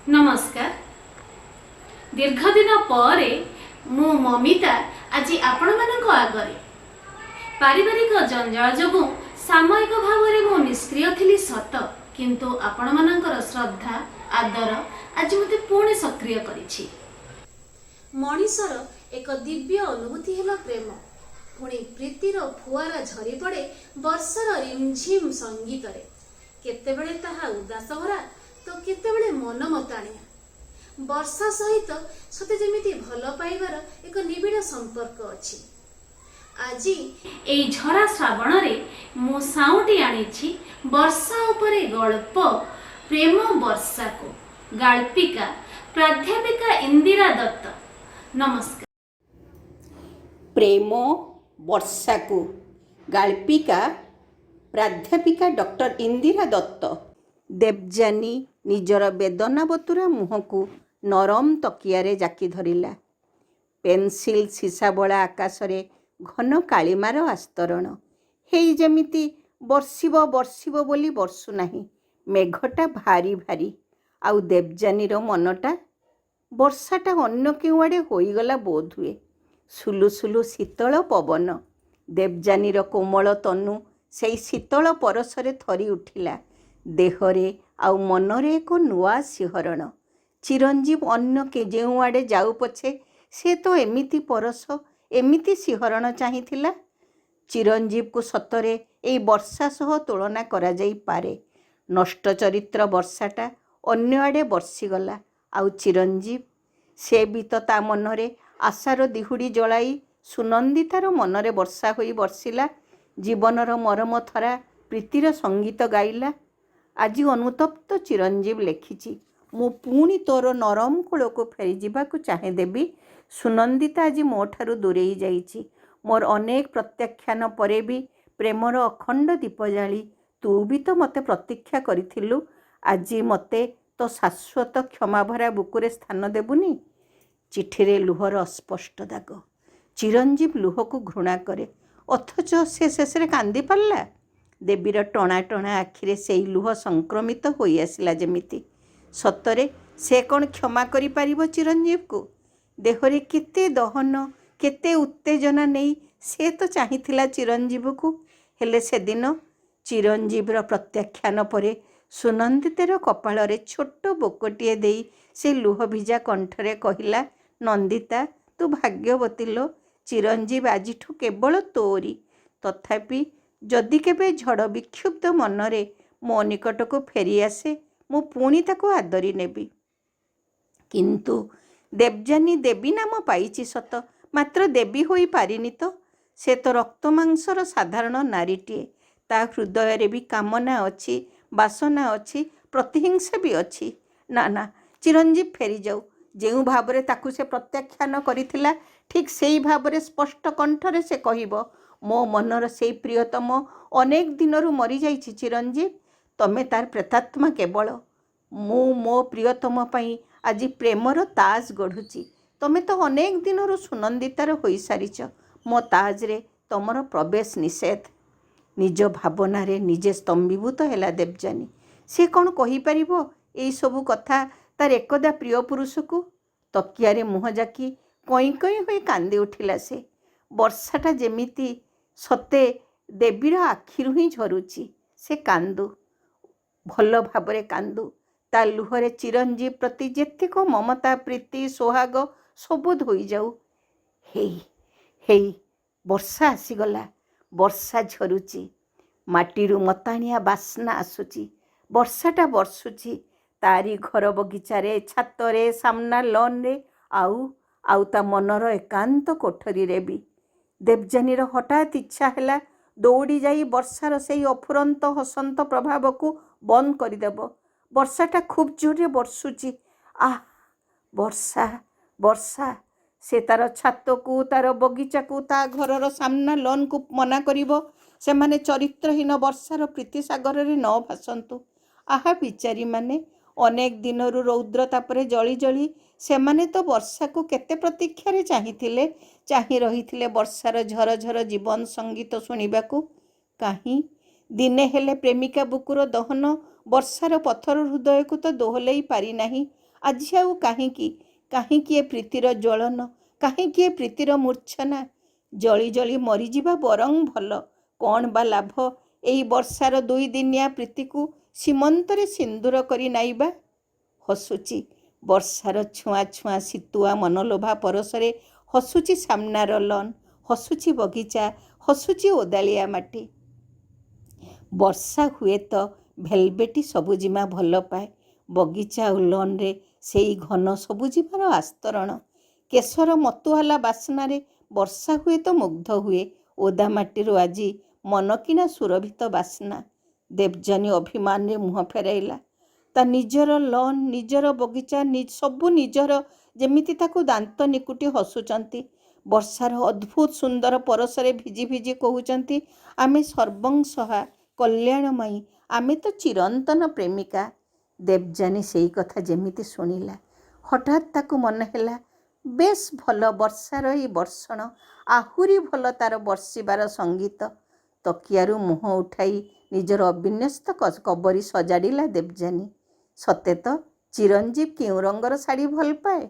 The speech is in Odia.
ନମସ୍କାର। ଦୀର୍ଘଦିନ ପରେ ମୁଁ ମମିତା ଆଜି ଆପଣମାନଙ୍କ ଆଗରେ। ପାରିବାରିକ ଜଞ୍ଜାଳ ଯୋଗୁଁ ସାମୟିକ ଭାବରେ ମୁଁ ନିଷ୍କ୍ରିୟ ଥିଲି ସତ, କିନ୍ତୁ ଆପଣମାନଙ୍କର ଶ୍ରଦ୍ଧା, ଆଦର ଆଜି ମୋତେ ପୁଣି ସକ୍ରିୟ କରିଛି। ମଣିଷର ଏକ ଦିବ୍ୟ ଅନୁଭୂତି ହେଲା ପ୍ରେମ। ପୁଣି ପ୍ରୀତିର ଫୁଆରା ଝରିପଡ଼େ ବର୍ଷାର ରିମଝିମ୍ ସଙ୍ଗୀତରେ। କେତେବେଳେ ତାହା ଉଦାସଭରା ତ କେତେବେଳେ ମନମତାଣିଆ। ବର୍ଷା ସହିତ ସତେ ଯେମିତି ଭଲ ପାଇବାର ଏକ ନିବିଡ଼ ସମ୍ପର୍କ ଅଛି। ଆଜି ଏଇ ଝରା ଶ୍ରାବଣରେ ମୁଁ ସାଉଁଟି ଆଣିଛି ବର୍ଷା ଉପରେ ଗଳ୍ପ ପ୍ରେମ ବର୍ଷାକୁ। ଗାଳ୍ପିକା ପ୍ରାଧ୍ୟାପିକା ଇନ୍ଦିରା ଦତ୍ତ। ନମସ୍କାର। ପ୍ରେମ ବର୍ଷାକୁ, ଗାଳ୍ପିକା ପ୍ରାଧ୍ୟାପିକା ଡକ୍ଟର ଇନ୍ଦିରା ଦତ୍ତ। ଦେବଯାନୀ ନିଜର ବେଦନାବତୁରା ମୁହଁକୁ ନରମ ତକିଆରେ ଜାକି ଧରିଲା। ପେନ୍ସିଲ୍ ସୀସାବୋଳା ଆକାଶରେ ଘନ କାଳିମାର ଆସ୍ତରଣ। ହେଇ ଯେମିତି ବର୍ଷିବ ବର୍ଷିବ ବୋଲି ବର୍ଷୁନାହିଁ। ମେଘଟା ଭାରି ଭାରି। ଆଉ ଦେବଯାନୀର ମନଟା? ବର୍ଷାଟା ଅନ୍ୟ କେଉଁଆଡ଼େ ହୋଇଗଲା ବୋଧହୁଏ। ସୁଲୁସୁଲୁ ଶୀତଳ ପବନ। ଦେବଯାନୀର କୋମଳ ତନୁ ସେଇ ଶୀତଳ ପରଶରେ ଥରି ଉଠିଲା। ଦେହରେ ଆଉ ମନରେ ଏକ ନୂଆ ଶିହରଣ। ଚିରଞ୍ଜୀବ ଅନ୍ୟ ଯେଉଁଆଡ଼େ ଯାଉ ପଛେ ସେ ତ ଏମିତି ପରଶ, ଏମିତି ଶିହରଣ ଚାହିଁଥିଲା। ଚିରଞ୍ଜୀବକୁ ସତରେ ଏଇ ବର୍ଷା ସହ ତୁଳନା କରାଯାଇପାରେ। ନଷ୍ଟ ଚରିତ୍ର ବର୍ଷାଟା ଅନ୍ୟଆଡ଼େ ବର୍ଷିଗଲା। ଆଉ ଚିରଞ୍ଜୀବ? ସେ ବି ତ ତା ମନରେ ଆଶାର ଦିହୁଡ଼ି ଜଳାଇ ସୁନନ୍ଦିତାର ମନରେ ବର୍ଷା ହୋଇ ବର୍ଷିଲା। ଜୀବନର ମରମଥରା ପ୍ରୀତିର ସଙ୍ଗୀତ ଗାଇଲା। ଆଜି ଅନୁତପ୍ତ ଚିରଞ୍ଜୀବ ଲେଖିଛି, ମୁଁ ପୁଣି ତୋର ନରମ କୋଳକୁ ଫେରିଯିବାକୁ ଚାହେଁ ଦେବୀ! ସୁନନ୍ଦିତା ଆଜି ମୋଠାରୁ ଦୂରେଇ ଯାଇଛି। ମୋର ଅନେକ ପ୍ରତ୍ୟାଖ୍ୟାନ ପରେ ବି ପ୍ରେମର ଅଖଣ୍ଡ ଦୀପ ଜାଳି ତୁ ବି ତ ମୋତେ ପ୍ରତୀକ୍ଷା କରିଥିଲୁ। ଆଜି ମୋତେ ତୋ ଶାଶ୍ୱତ କ୍ଷମାଭରା ବୁକୁରେ ସ୍ଥାନ ଦେବୁନି? ଚିଠିରେ ଲୁହର ଅସ୍ପଷ୍ଟ ଦାଗ। ଚିରଞ୍ଜୀବ ଲୁହକୁ ଘୃଣା କରେ, ଅଥଚ ସେ ଶେଷରେ କାନ୍ଦି ପାରିଲା। ଦେବୀର ଟଣା ଟଣା ଆଖିରେ ସେଇ ଲୁହ ସଂକ୍ରମିତ ହୋଇଆସିଲା ଯେମିତି। ସତରେ ସେ କ'ଣ କ୍ଷମା କରିପାରିବ ଚିରଞ୍ଜୀବକୁ? ଦେହରେ କେତେ ଦହନ, କେତେ ଉତ୍ତେଜନା ନେଇ ସେ ତ ଚାହିଁଥିଲା ଚିରଞ୍ଜୀବକୁ। ହେଲେ ସେଦିନ ଚିରଞ୍ଜୀବର ପ୍ରତ୍ୟାଖ୍ୟାନ ପରେ ସୁନନ୍ଦିତାର କପାଳରେ ଛୋଟ ବୋକଟିଏ ଦେଇ ସେ ଲୁହଭିଜା କଣ୍ଠରେ କହିଲା, ନନ୍ଦିତା, ତୁ ଭାଗ୍ୟବତୀ ଲୋ! ଚିରଞ୍ଜୀବ ଆଜିଠୁ କେବଳ ତୋରି। ତଥାପି ଯଦି କେବେ ଝଡ଼ ବିକ୍ଷୁବ୍ଧ ମନରେ ମୋ ନିକଟକୁ ଫେରିଆସେ, ମୁଁ ପୁଣି ତାକୁ ଆଦରି ନେବି। କିନ୍ତୁ ଦେବଯାନୀ ଦେବୀ ନାମ ପାଇଛି ସତ, ମାତ୍ର ଦେବୀ ହୋଇ ପାରିନି ତ। ସେ ତ ରକ୍ତମାଂସର ସାଧାରଣ ନାରୀଟିଏ। ତା ହୃଦୟରେ ବି କାମନା ଅଛି, ବାସନା ଅଛି, ପ୍ରତିହିଂସା ବି ଅଛି। ନା ନା, ଚିରଞ୍ଜୀବ ଫେରିଯାଉ। ଯେଉଁ ଭାବରେ ତାକୁ ସେ ପ୍ରତ୍ୟାଖ୍ୟାନ କରିଥିଲା, ଠିକ୍ ସେଇ ଭାବରେ ସ୍ପଷ୍ଟ କଣ୍ଠରେ ସେ କହିବ, ମୋ ମନର ସେଇ ପ୍ରିୟତମ ଅନେକ ଦିନରୁ ମରିଯାଇଛି ଚିରଞ୍ଜୀବ! ତମେ ତାର ପ୍ରେତାତ୍ମା କେବଳ। ମୁଁ ମୋ ପ୍ରିୟତମ ପାଇଁ ଆଜି ପ୍ରେମର ତାଜ ଗଢ଼ୁଛି। ତମେ ତ ଅନେକ ଦିନରୁ ସୁନନ୍ଦିତାର ହୋଇସାରିଛ। ମୋ ତାଜରେ ତମର ପ୍ରବେଶ ନିଷେଧ। ନିଜ ଭାବନାରେ ନିଜେ ସ୍ତମ୍ଭୀଭୂତ ହେଲା ଦେବଯାନୀ। ସେ କ'ଣ କହିପାରିବ ଏଇସବୁ କଥା ତାର ଏକଦା ପ୍ରିୟ ପୁରୁଷକୁ? ତକିଆରେ ମୁହଁ ଜାକି କଇଁ କଇଁ ହୋଇ କାନ୍ଦି ଉଠିଲା ସେ। ବର୍ଷାଟା ଯେମିତି ସତେ ଦେବୀର ଆଖିରୁ ହିଁ ଝରୁଛି। ସେ କାନ୍ଦୁ, ଭଲ ଭାବରେ କାନ୍ଦୁ। ତା ଲୁହରେ ଚିରଞ୍ଜୀବ ପ୍ରତି ଯେତିକ ମମତା, ପ୍ରୀତି, ସୋହାଗ ସବୁ ଧୋଇଯାଉ। ହେଇ ହେଇ, ବର୍ଷା ଆସିଗଲା। ବର୍ଷା ଝରୁଛି। ମାଟିରୁ ମତାଣିଆ ବାସ୍ନା ଆସୁଛି। ବର୍ଷାଟା ବର୍ଷୁଛି ତାରି ଘର ବଗିଚାରେ, ଛାତରେ, ସାମ୍ନା ଲନ୍ରେ, ଆଉ ଆଉ ତା ମନର ଏକାନ୍ତ କୋଠରୀରେ ବି। ଦେବଯାନୀର ହଠାତ୍ ଇଚ୍ଛା ହେଲା ଦୌଡ଼ି ଯାଇ ବର୍ଷାର ସେଇ ଅଫୁରନ୍ତ ହସନ୍ତ ପ୍ରଭାବକୁ ବନ୍ଦ କରିଦେବ। ବର୍ଷାଟା ଖୁବ୍ ଜୋରରେ ବର୍ଷୁଛି। ଆଃ, ବର୍ଷା, ବର୍ଷା! ସେ ତାର ଛାତକୁ, ତାର ବଗିଚାକୁ, ତା ଘରର ସାମ୍ନା ଲନ୍କୁ ମନା କରିବ, ସେମାନେ ଚରିତ୍ରହୀନ ବର୍ଷାର ପ୍ରୀତିସାଗରରେ ନ ଭାସନ୍ତୁ। ଆହା ବିଚାରୀମାନେ! ଅନେକ ଦିନରୁ ରୌଦ୍ର ତାପରେ ଜଳି ଜଳି ସେମାନେ ତ ବର୍ଷାକୁ କେତେ ପ୍ରତୀକ୍ଷାରେ ଚାହିଁଥିଲେ, ଚାହିଁ ରହିଥିଲେ ବର୍ଷାର ଝରଝର ଜୀବନ ସଙ୍ଗୀତ ଶୁଣିବାକୁ। କାହିଁ ଦିନେ ହେଲେ ପ୍ରେମିକା ବୁକୁର ଦହନ ବର୍ଷାର ପଥର ହୃଦୟକୁ ତ ଦୋହଲେଇ ପାରିନାହିଁ। ଆଜି ଆଉ କାହିଁକି, କାହିଁକି ଏ ପ୍ରୀତିର ଜ୍ୱଳନ, କାହିଁକି ଏ ପ୍ରୀତିର ମୂର୍ଚ୍ଛନା? ଜଳି ଜଳି ମରିଯିବା ବରଂ ଭଲ। କ'ଣ ବା ଲାଭ ଏଇ ବର୍ଷାର ଦୁଇଦିନିଆ ପ୍ରୀତିକୁ ସୀମନ୍ତରେ ସିନ୍ଦୂର କରି ନାଇବା? ହସୁଚି ବର୍ଷାର ଛୁଆଁ ଛୁଆଁ ଶୀତୁଆ ମନଲୋଭା ପରଶରେ ହସୁଚି ସାମ୍ନାର ଲନ୍, ହସୁଚି ବଗିଚା, ହସୁଚି ଓଦାଳିଆ ମାଟି। ବର୍ଷା ହୁଏତ ଭେଲଭେଟି ସବୁଜିମା ଭଲପାଏ। ବଗିଚା ଆଉ ଲନ୍‌ରେ ସେଇ ଘନ ସବୁଜିମାର ଆସ୍ତରଣ। କେଶର ମତୁଆଲା ବାସ୍ନାରେ ବର୍ଷା ହୁଏତ ମୁଗ୍ଧ ହୁଏ। ଓଦା ମାଟିରୁ ଆଜି ମନକିଣା ସୁରଭିତ ବାସ୍ନା। ଦେବଯାନୀ ଅଭିମାନରେ ମୁହଁ ଫେରାଇଲା। ତା ନିଜର ଲନ୍, ନିଜର ବଗିଚା, ସବୁ ନିଜର ଯେମିତି ତାକୁ ଦାନ୍ତ ନିକୁଟି ହସୁଚନ୍ତି। ବର୍ଷାର ଅଦ୍ଭୁତ ସୁନ୍ଦର ପରଶରେ ଭିଜି ଭିଜି କହୁଛନ୍ତି, ଆମେ ସର୍ବଂସହା, କଲ୍ୟାଣମୟୀ, ଆମେ ତ ଚିରନ୍ତନ ପ୍ରେମିକା। ଦେବଯାନୀ ସେଇ କଥା ଯେମିତି ଶୁଣିଲା। ହଠାତ୍ ତାକୁ ମନେହେଲା, ବେଶ୍ ଭଲ ବର୍ଷାର ଏଇ ବର୍ଷଣ, ଆହୁରି ଭଲ ତାର ବର୍ଷିବାର ସଙ୍ଗୀତ। ତକିଆରୁ ମୁହଁ ଉଠାଇ ନିଜର ଅବିନ୍ୟସ୍ତ କବରୀ ସଜାଡ଼ିଲା ଦେବଯାନୀ। ସତେ ତ, ଚିରଞ୍ଜୀବ କେଉଁ ରଙ୍ଗର ଶାଢ଼ୀ ଭଲପାଏ?